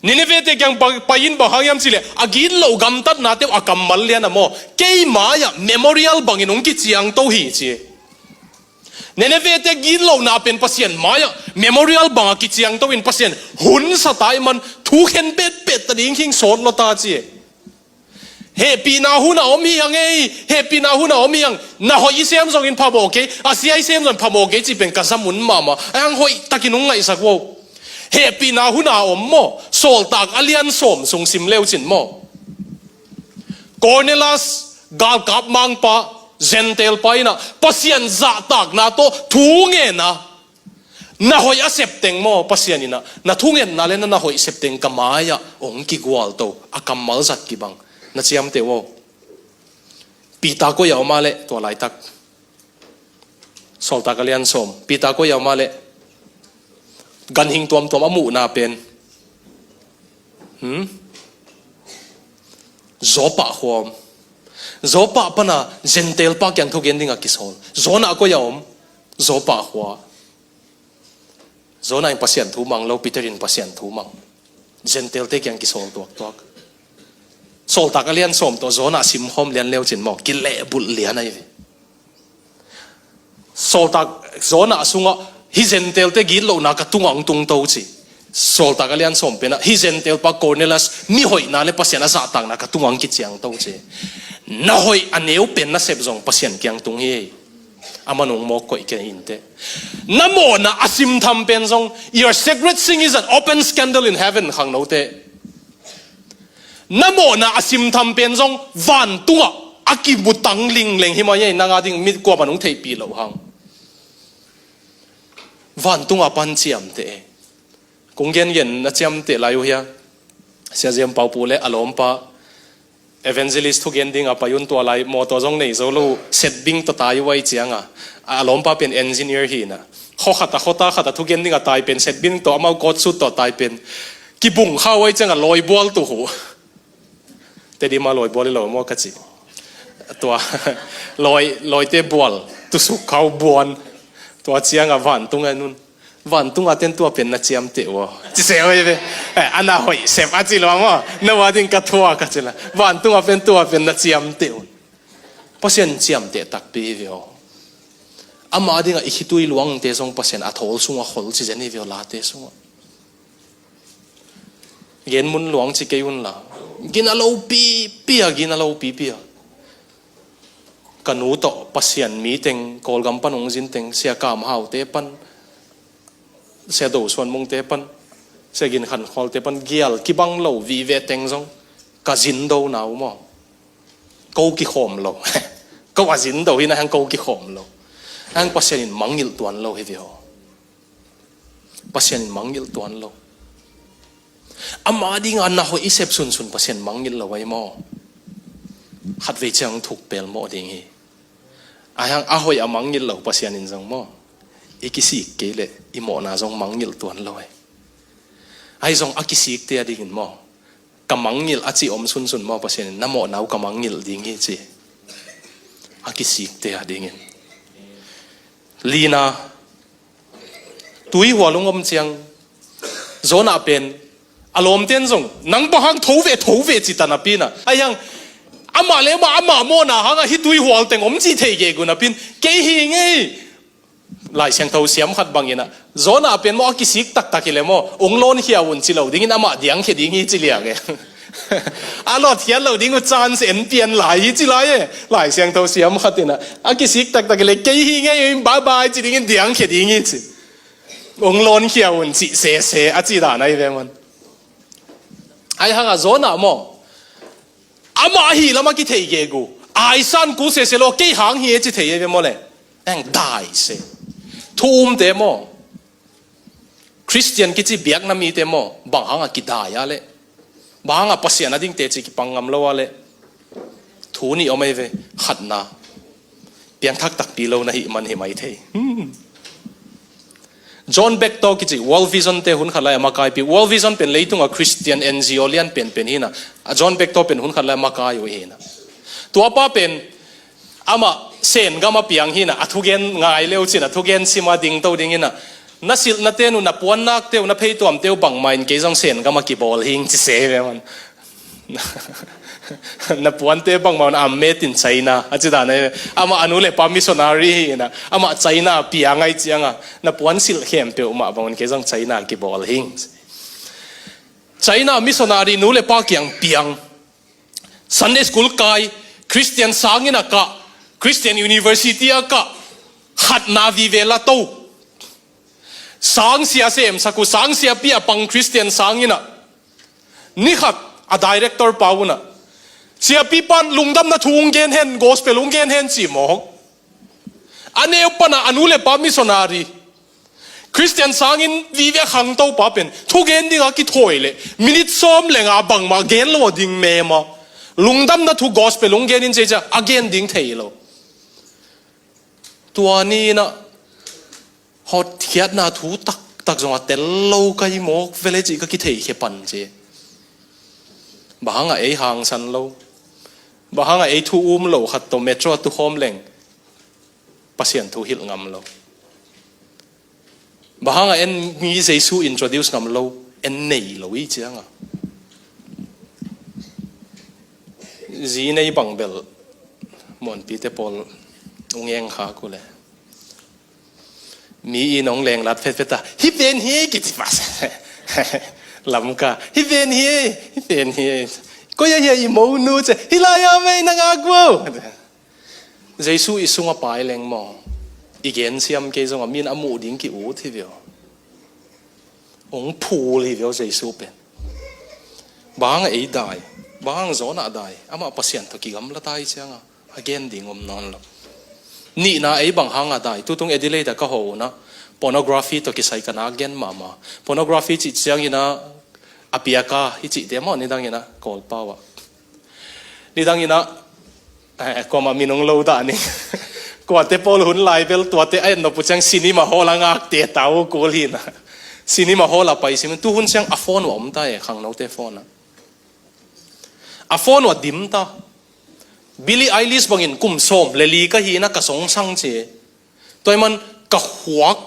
Nineveh te kiang pa-, pai in bang hang hiam cih leh, a gitloh gamtatnate uh a kammal lian a maw, kei mai-ah memorial bangin hong kiciangto hi ci. Nineveh te gitlohna pen Pasian mai-ah memorial bangah kiciangto in Pasian hunsa ta ahih man thu khen petpet ta ding hing sawt lo ta ci. Hehpihna hun a om hi hang ei, hehpihna hun a om hi hang. Na hoih i sem zongin phamawh kei, a sia i sem zongin phamawh kei cih pen ka zamun mahmah. Ahi hang hoih takin hong ngaihsak vo. Hehpihna hun a om maw? Sawltak a lian sawm sung sim leucin maw? Cornelius, galkap mangpa, Gentile pa in ah Pasian zahtakna tawh thu ngen a, na hoih a sep teng maw, Pasian in ah na thungetna le na, na hoih sep teng ka mai-ah hong kigualto, a kammal zat kibang. Na ciamteh uh aw. Peter koi a om a leh tua laitak. Sawltak a lian sawm. Peter koi a om a leh. Ganhing tuamtuam a muhna pen. Hmm? Joppa khua om. Joppa pana Gentile pa kiang thugen dingah kisawl. Jonah koi a om. Joppa khua. Jonah in Pasian thu mang lo, Peter in Pasian thu mang. Gentile te kiang kisawl tuaktuak. Sawltak a lian sawm tawh Jonah simkhawm lian leucin maw, kilehbulh lian ahi ve. Sawltak Jonah sungah hih Gentile te gitlohna ka tungah hong tungto ci. Sawltak a lian sawm penah hih Gentile pa Cornelius mihoihna le Pasian a zahtakna ka tungah hong kiciangto ci. Na hoih a neu pen na sep zong Pasian kiang tung hi. A man hong mawk koih kei inteh. Na mawhna a simtham pen zong, your secret sin is an open scandal in heaven, khangnote. Na mawhna a simtham pen zong vantungah a kimutang lingleng hi mai ei, nang a ding mi kuaman hong theihpih loh hang. Vantungah pan ciamteh e. Kong gengen na ciamteh lai uh hia? Sia Ziam Pau Pu le a lawmpa evangelist thugen dingah pai un, tua lai mawtaw zong nei zo lo, setbing tawh tai uh ahi cianga, a lawmpa pen engineer hi na. Khaw khat a, khaw ta khat a thugen dingah tai pen, setbing tawh amau coat suit tawh tai pen kibung kha uh ahi cianga lawibual tuh uh. Tedim a lawibual hi lo maw ka ci. Tua lawi, lawite bual tusuk khau buan. Tua cianga vantung a nun. Vantung a ten tua pen na ciamteh uh aw. Ci se uh hi ve. Eh, a na hoih sep a ci lo maw. Na ua ding ka thua ka ci la. Vantung a pen tua pen na ciamteh un. Pasian ciamteh takpi hi ve aw. Ama dingah i khitui luangte zong Pasian a thawl sungah khol ci zen hi ve aw, late sungah. Gen mun luang ci kei unla. Gina lo pipi a, gina lo pipi a. Ka nu tawh Pasian mi teng, Kawlgam pan hong zin teng, Sia Kam Hau te pan, Sia Do Suan Mung te pan, Sia Gin Khan Khawl te pan, gial kibang lo vive teng zong ka zin do na uh maw. Ko kikhawm lo. Ko a zin do hi na hang ko kikhawm lo. Hang Pasian in mangngilh tuan lo hi ve aw. Pasian in mangngilh tuan lo. Ama dinga na hoih i sep sunsun Pasian mangngilh lo ahi maw? Khatvei ciang thuk pelmawh ding hi. Ahi hang a hoih a mangngilh lo Pasian in zong maw, i kisik kei leh i mawhna zong mangngilh tuan lo ahi. Ahi zong a kisikte a dingin maw, ka mangngilh a ci om sunsun maw, Pasian in na mawhna uh ka mangngilh ding hi ci. A kisikte a dingin. Lina, tuihual hong om ciang, Jonah pen a lawmten zong nang bang hang tho ve, tho ve ci ta napi na. Ahi hang amah le amah, amah mawhna hangah hih tuihual teng om cih thei gegu napin, kei hi ngei. Lai Siangtho siam khat bangin ah, Jonah pen maw a kisik taktak hi le maw, ong lawnkhia un ci lo dingin amah diangkhia ding hi ci liang e. A lawtkhiat lo ding uh chance en pian lai hi ci lai e. Lai Siangtho siam khat in ah, a kisik taktak hi le kei hi ngei, bye bye ci dingin diangkhia ding hi ci. Ong lawnkhia un cih sese a ci dan ahi ve man. Ahi hangah Jonah maw, amah ahi lam a kithei gegu, aisan kul sese lo, kei hang hi e ci thei e ve maw le. Eng dai se. Thu umte maw, Khristian kici biakna mite maw, bang hangah kidai a le, bang hangah Pasian a dingte ci kipang ngam lo a le. Thu nih om ahi ve. Khatna, piangthak takpi lo na hih man hi mai thei. Hmm. John Bechtold kici World Vision te hun khat lai a makaipi. World Vision pen leitungah Khristian N G O lian penpen hi na. A John Bechtold pen hun khat lai a makai uh hi na. Tuapa pen amah Sen gam a piang hi na, a thugen ngai leu cin, a thugen sim a dingto ding hi na. Na silhnate uh, na puannakte uh, na pheituamte uh bangmah in kei zong Sen gam a kibawl hing ci se ve man. Na puante bangmah un a metin China a ci dan ahi ve. Amah a nu le pa missionary hi na, amah China a piang ahi cianga, na puan silh khempeuh mah bangun kei zong China kibawl hing. China missionary nu le pa kiang piang. Sunday school kai, Christian sangin a kah, Christian University a kah, khatna vive la to. Sangsia semsak uh, sangsiapi a pang Christian sangin a, ni khat a director pa un a, siapi pan lungdamna thu hong gen hen, gospel hong gen hen ci mawk. A neu pan a, a nu le pa missionary, Christian sangin vive a khangto pa pen thugen ding a kithawi leh minit sawm le nga bangmah gen lo ding mema. Lungdamna thu gospel hong gen in ci ciang a gen ding thei lo. Tua ni in a hotkhiatna thu taktak zong a tel lo ka hi mawk vele cih ka kitheikhia pan ci. Bang hang a ei hangsan lo, bang hang a ei thu um lo khat tawh metro a tukhawm leng Pasian thu hilh ngam lo. Bang hang a en mi Jesu introduce ngam lo, en nei lo i ciang a. Zi nei bang bel muanpite pawl ung eng kha ku le. Mi i nong lenglat fetfet a, hi pen hi kici pas. Lamka, hi pen hi, hi pen hi. Koi a hi a i mo nu ce, hi lai a mei na ngak vo. Jesu i sung a pai leng maw, i gen siam kei zong a min a muh ding ki ut hi vio. Ong phul hi vio Jesu pen. Bang ei dai, bang zon a dai, amah Pasian tawh kigamla tai ciang a, a gen ding om nawn lo. Nihna ei bang hang a dai, tutung Adelaide a ka ho na, pornography tawh kisai ka nak gen mahmah. Pornography cih ciangin a, a piaka, i cihte maw nidangin a, Kawlpau a. Nidangin a, eh, kuamah min ong lo dah ni. Kuate pawl hun lai bel, tuate a en nop uh ciang cinema hall a ngakte tau kul hi na. Cinema hall a pai sim, tu hun ciang a phone uh a om ta e, khangnote phone a. A phone uh a dim ta. Billie Eilish bangin kum sawm le li ka hi na ka songsang ci. Tua i man ka khuak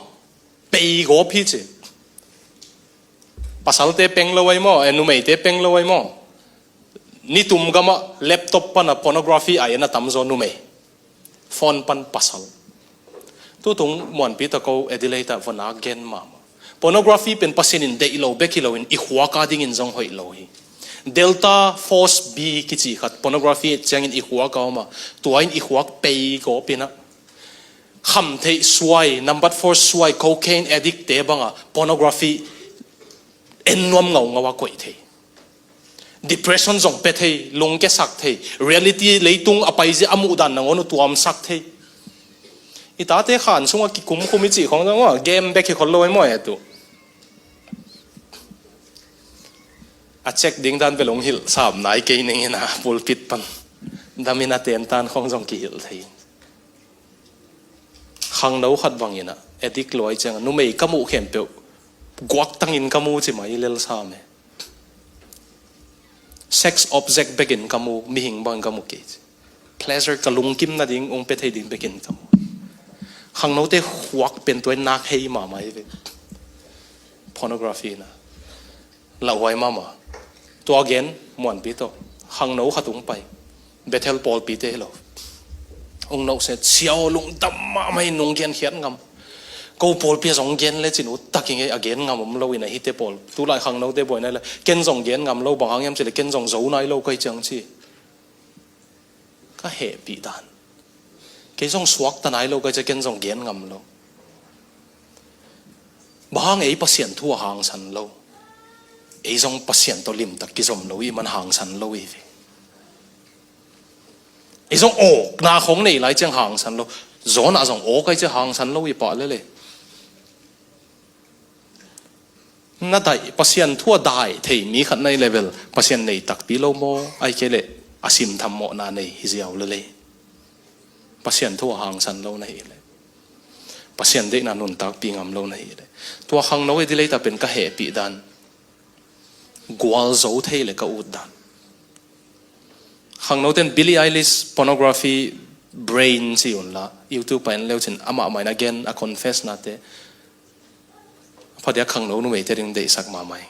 pei gawp hi ci. Pasalte peng lo ai maw, eh, numeite peng lo ai maw. Nitum gama laptop pana pornography a en a tamzaw numei. Phone pan pasal. Tutung muanpi ta ko Adelaide ah va nak gen mahmah. Pornography pen Pasian in deih lo bek hi loin i khuak a dingin zong hoih lo hi. Delta Force B kici khat pornography ciangin i khuak a om a, tua in i khuak pei gawp in a. Khamtheih suai, number four suai, cocaine addict te banga pornography en nuam ngaungau a koih thei. Depression zong pe thei, lungke sak thei, reality leitung a paizia a muhdan nangawn uh tuamsak thei. I tate khan sunga kikumkhum i cih khong zong a game bek hi khol lo ai maw e tu. A check ding dan bel ong hilh sam nai kei ning in a pulpit pan. Damin a tentan khong zong kihilh thei. Khangno khat bangin a, addict luai ciang a, numei ka muh khempeuh guaktangin ka mu ci mai lel sam e. Sex object bekin ka mu, mihing bangin ka mu kei ci. Pleasure ka lungkim nading ong pe thei ding bekin ka mu. Khangnote khuak pen tua in nak hei mahmah hi ve. Pornography na. Lauhuai mahmah. Tua gen muanpi tawh. Khangno khat ong pai. Bethel pawlpite hi lo. Ong no se sia aw lungdam mahmah in nong gen khiat ngam. Ko pawlpi a zong gen lecin ut takin ei a gen ngam om lo in a hite pawl. Tulai khangnote buai nai la. Ken zong gen ngam lo bang hang hiam ci le ken zong zo nai lo kai ciang ci. Ka hehpih dan. Kei zong suakta nai lo kai ciang ken zong gen ngam lo. Bang hang ei Pasian thu a hangsan lo. Ei zong Pasian tawh limtak kizom lo i man hangsan lo i ve. Ei zong awkna khong nei lai ciang hangsan lo. Zon ah zong awk ai ciang hangsan lo i pah lele. Na daih, Pasian thu a daih thei mi khat na hi le bel Pasian nei takpi lo maw? Ai kei leh a simtham mawhna nei hi ziau lele. Pasian thu a hangsan lo na hi le. Pasian deihna nuntakpi ngam lo na hi le. Tua khangno Adelaide ah pen ka hehpih dan. Gualzo thei le ka ut dan. Khangnoten Billie Eilish pornography brain ci un la. YouTube ah en leucin amah main a gen a confess nate. Phadiak khangno numeite ding deihsak mahmah hi.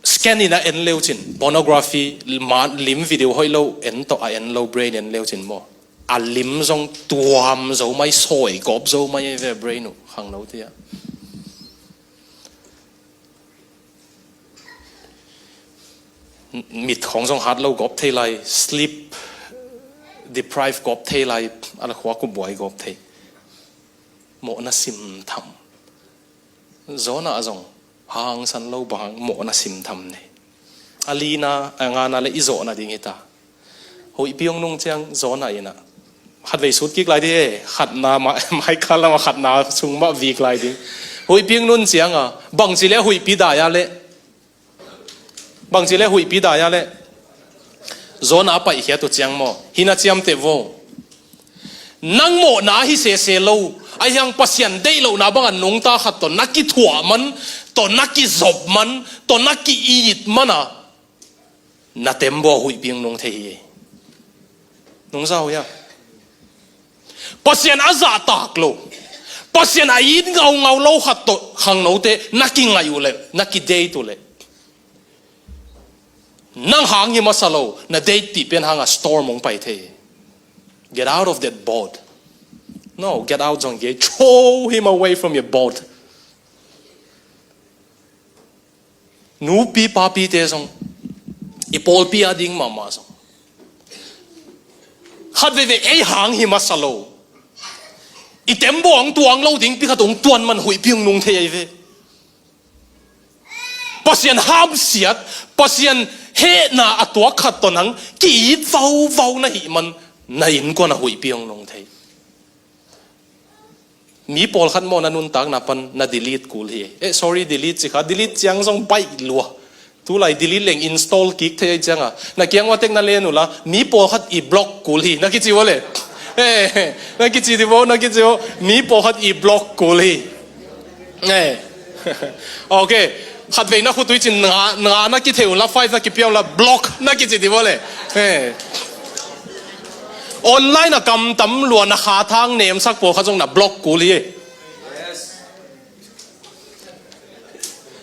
Scan in a en leucin, pornography, ma, lim video hoih lo, en tawh a en lo, brain en leucin maw. A lim zong tuam zo mai, sawi gawp zo mai ve brain uh, khangno tia. Mit khong zong hat lo gawp thei lai, sleep deprive gawp thei lai, a la khua ku buai gawp thei. Mawhna sim tham. Jonah zong hangsan lo bang mawhna sim tham nei. A lina, a ngana le i zawhna ding hi ta. Huihpi hong nung ciang Jonah in a, khatvei sut kik lai ding e, khatna ma-, Michael lam a khatna sung mah vik lai ding. Huihpi hong nung ciang a, bangci le huihpi dai a le, bangci le huihpi dai a le, Jonah a paihkhiat uh ciang maw, hi na ciamteh vo. Nang mawhna ahi sese lo, ahi hang Pasian deih lohna bang a nungta khat tawh na kithuah man, tawh na kizop man, tawh na ki-it man a, na tembaw huihpi hong nung thei hi. Nungza uh hia? Pasian a zahtak lo, Pasian a it ngaungau lo khat tawh khangnote na kingaih uh leh, na kidate uh leh, nang hang hi masa lo, na datepih pen hang a storm hong pai thei hi. Get out of that boat. No, get out zong hi kei, throw him away from your boat. Nupi papite zong, i pawlpi a ding mahmah zong, khat veivei ei hang hi masa lo, i tembaw hong tuang lo ding pi khat hong tuan man huihpi hong nung thei ahi ve. Pasian hamsiat, Pasian hehna a tuak khat tawh nang ki-it vauvau na hih man, na innkuan a huihpi hong nung thei. Mi pawlkhat maw na nuntakna pan na delete kul hi. Eh, sorry, delete ci kha. Delete ciang zong baih lua. Tulai delete leng install kik thei ahi cianga, na kiang uatek na len uh la, mi pawlkhat i block kul hi. Na kici uh le. Eh, na kici di bo, na kici uh. Mi pawlkhat i block kul hi. Eh. Okay. Khatvei na khutui cin nga, nga na kithei uh la, five na kipia uh la, block na kici di bo le. Eh. Online a kamtam lua na kha thang nemsak pawlkhat zong na block kul hi.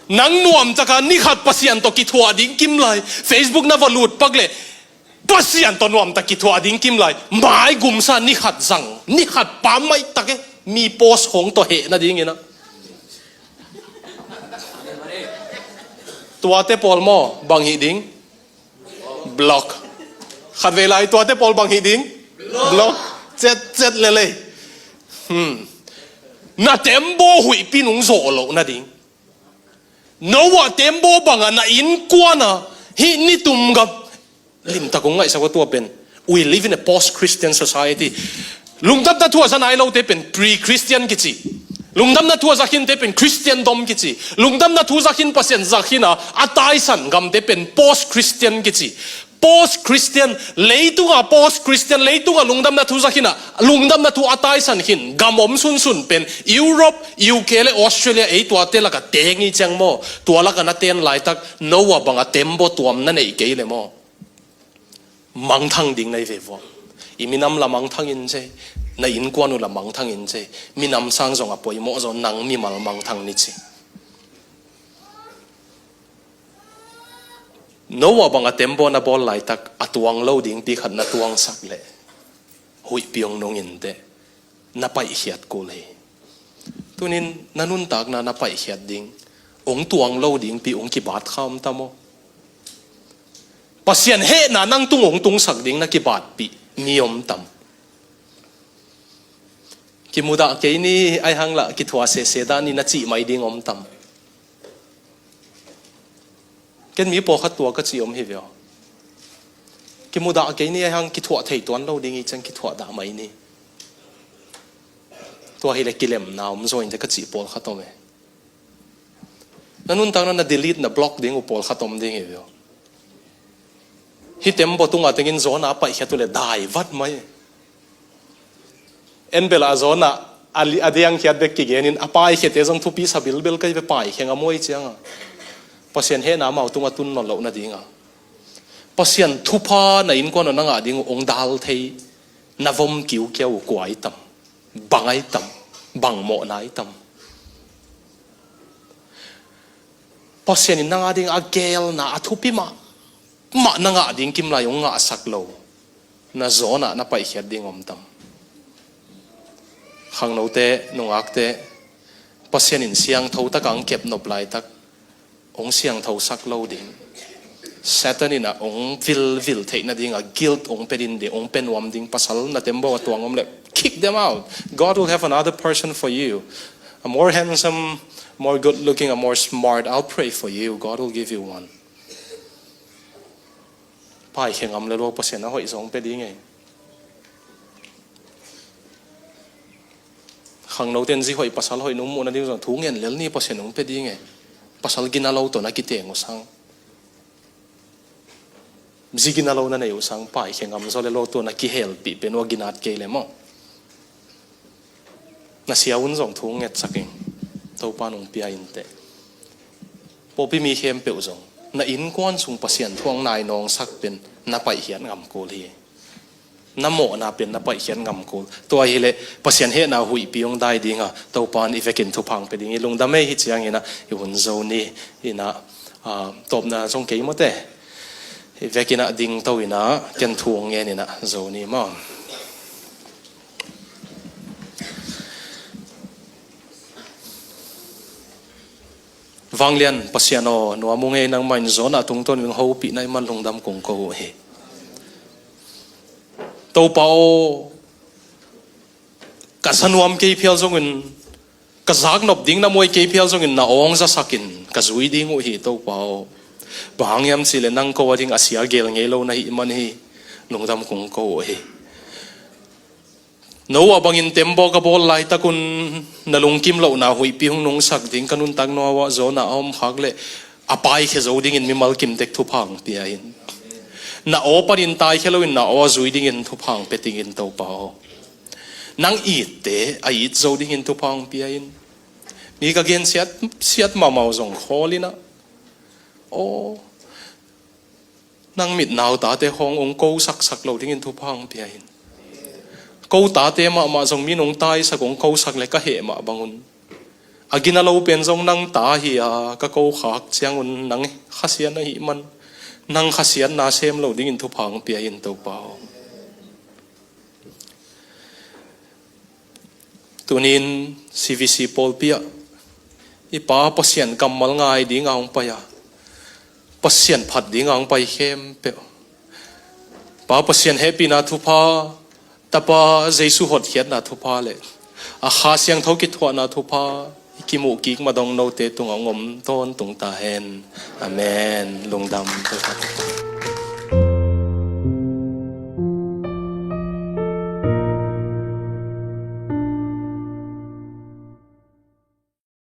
Nang nuamtaka nikhat Pasian tawh kithuah ding kim lai, Facebook na va lut pak le, Pasian tawh nuamtak kithuah ding kim lai, mai gumsa nikhat zang, nikhat pa maitak e, mi post khong tawh heh nadingin a. Tuate pawl maw, bang hih ding? Block. Khatvei lai tuate pawl bang hih ding? Block. Cet, cet lelei. Hmm. Na tembaw huihpi nung zawh loh nading. Noah tembaw banga na innkuana hih nitum gam limtak hong ngaihsak uh tua pen. We live in a post-Christian society. Lungdamna thu a za nai lote pen pre-Christian kici. Lungdamna thu a za khinte pen Christendom kici. Lungdamna thu za khin, Pasian za khin a, a taisan gamte pen post-Christian kici. Post-Christian, leitunga post-Christian, leitunga lungdamna thu za khin a, lungdamna thu a taisan khin gam om sunsun pen Europe, U K le Australia, ei tuate laka teng hi ciang maw. Tua laka na ten laitak Noah banga tembaw tuam na neih kei le maw. Mangthang ding na hi ve vua. I minam la mangthang in cei, na innkuan uh la mangthang in cei. Minam sang zong a poimawh zaw, nang mimal mangthang ni ci. Noah banga tembaw na bawl laitak a tuang lo dingpi khat na tuangsak leh huihpi hong nung inteh. Na paihkhiat kul hi. Tunin na nuntakna na paihkhiat ding, hong tuang lo dingpi hong kibat kha om tam aw? Pasian hehna nang tung hong tungsak ding na kibatpih mi om tam? Kimudah kei ni, aihang lah kithuah sehseh dah ni na cih mai ding om tam? Ken mi pawlkhat tua ka cih om hi ve aw. Kimudah kei ni, aihang kithuah thei tuan lo ding hi ciang kithuah dah mai ni. Tua hileh kilemna om zaw inteh ka cih pawlkhat om e. Na nuntakna na delete na block ding uh pawlkhat om ding hi ve aw. Hih tembaw tunga tengin Jonah a paihkhiat uh leh dai vat mai. En bel a Jonah a li-, a diangkhiat bek kigenin a paikhiate zong thupi sa bilbel kei ve, paikhia ngam uh ahih cianga. Pasian hehna amau tunga tun nawn loh nadinga. Pasian thupha na innkuan uh na ngah ding uh hong dal thei na vom kiukiau uh kua ahi tam? Bang ahi tam? Bang mawhna ahi tam? Pasian in nang a ding a geelna a thupi mah mah na ngah ding kim lai hong ngahsak lo na Jonah na paihkhiat ding om tam? Khangnote, nungakte, Pasian in siangtho taka hong kepnop laitak hong siangthosak lo ding. Satan in a hong vilvil theih nading a guilt hong pia ding, hong pia nuam ding, pasal na tembaw a tuang om leh, kick them out. God will have another person for you. A more handsome, more good looking, a more smart. I'll pray for you. God will give you one. Paikhia ngam le lua Pasian a hoih zong pia ding e. Khangnote in zi hoih pasal hoih nong muh nading zong thu ngen lel ni, Pasian hong pia ding e. Pasal gina lo tawh na kiteng uh sang, zi gina lo na nei uh sang, paikhia ngam zaw le lua tua na kihelpih pen uh a ginat kei le maw. Na sia un zong thu ngetsak ing, Topa nong pia inteh. Pawlpi mi khempeuh zong na innkuan sung Pasian thu hong nai nawngsak pen na paihkhiat ngam kul hi. Na mawhna pen na paihkhiat ngam kul. Tua hileh Pasian hehna huihpi hong dai dinga Topa in i vekin thupha hong pia ding hi. Lungdam ei, hi ciangin ah i hun zo ni. In ah, ah, tawpna zong kei mawte. I vekin ah dingto in ah ken thu hong ngen in ah zo ni maw. Vanglian Pasian aw, nuam ung ei, nangmah in Jonah tungtawn in hong hopih na hih man lungdam kong ko uh hi. Topa aw, ka za nuam kei phial zongin, ka zaknop ding na muai kei phial zongin na aw hong zasakin ka zui ding uh hi, Topa aw. Bang hang hiam cihleh nang ko a ding a sia gel ngei lo na hih man hi, lungdam kong ko uh hi. Noah bangin tembaw ka bawl laitakun na lungkim lohna huihpi hong nungsak ding ka nuntak Noah ah Jonah a om khak leh a paikhia zo dingin mimal kimtek thupha hong pia in. Na aw panin taikhia loin na aw a zui dingin thupha hong pia dingin, Topa aw. Nang itte a it zo dingin thupha hong pia in. Mi ka gensiat siat mahmah uh zong khawl in ah, aw, nang mit nau tate khawng hong ko saksak lo dingin thupha hong pia in. Ko tate mahmah zong mi nong taisak hong kosak le ka heh mah bangun, a gina lo pen zong nang ta hi a, ka ko khak ciangun nang khasiat na hih man, nang khasiatna sem lo dingin thupha hong pia in, Topa aw. Tunin C V C pawlpi ah i Pa Pasian kammal ngai dinga hong pai a, Pasian phat dinga hong pai khempeuh, Pa Pasian hehpihna thupha, Tapa Jesu hotkhiatna thupha le a Kha Siangtho kithuahna thupha i kimuh kik madong note tungah hong om tawntung ta hen. Amen. Lungdam.